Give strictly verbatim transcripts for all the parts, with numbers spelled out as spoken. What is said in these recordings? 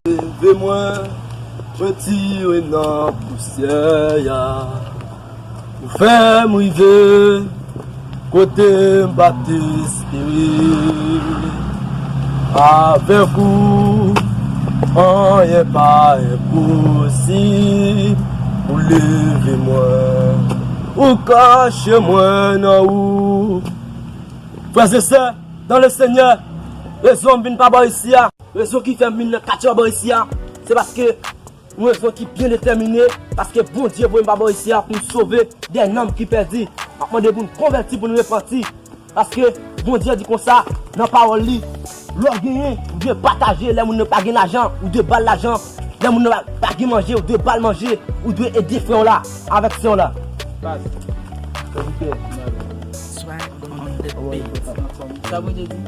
Leve mwen, retire nan pousyè a. Ou fè m rive kote m pa t espere. Avèk ou, anyen pa enposib. Ou leve mwen, ou kache mwen nan ou. Frè e sè, dans le Seigneur, rezon m vin pa bò isi a, rezon ki fè m vin nan katye pa bò isi a, se paske yon rezon ki byen detèmine, paske Bondye voye m pa bò isi a pou m sove dè nanm ki pèdi. M ap mande pou n konvèti, pou n repanti. Paske Bondye di konsa nan pawòl li, lè w genyen, ou dwe pataje, lè moun nan pa gen lajan, ou dwe ba l lajan, lè moun nan pa, pa gen manje, ou dwe ba l manje, ou dwe ede frè w la avèk sè w la. Baz. Sèvitè. Swag on the beat. Sa Bondye di?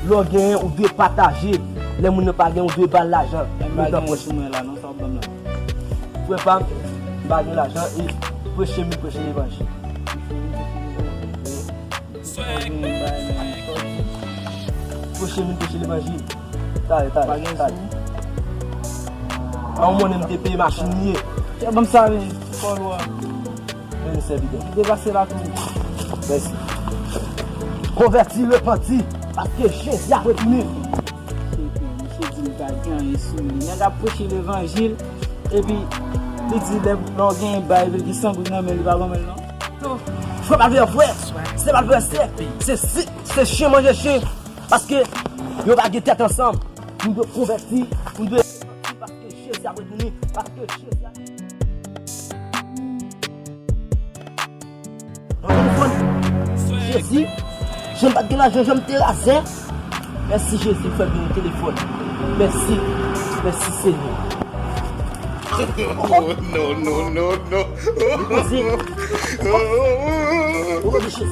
Lè w genyen, ou dwe pataje, lè moun nan pa gen, ou dwe ba l lajan. Mwen pa gen sou mwen la, non, sa w ap ban m la. Frè pa m, m pa gen lajan e preche m, preche levanjil. Preche m, preche levanjil. Talè, talè, talè. A yon monnen m te peye machin li ye. Chè, ban m sa, men, kòl ou a. Men, sèvitè. Depase la tou. Mèsi. Konvèti, repanti, paske Jezi ap retounen. Misye di li pa gen anyen sou li. Nèg ap preche levanjil, epi li di lè, lè w genyen bay, epi l gen san goud nan men l, li pa ban mwen l non. Non, frè pa l vle frè, sè pa l vle sè, se si, se chen manje chen, paske yo pa gen tèt ansanm. Nou dwe konvèti, nou dwe repanti, paske Jezi ap retounen, paske Jezi ap Yon telefòn. Jezi, jan m pa t gen lajan, jan m te razè. Mèsi Jezi, fè m gen yon telefòn. Mèsi, mèsi Senyè. Oh, no, no, no, no. Li poze. Oh, oh, oh, Jezi.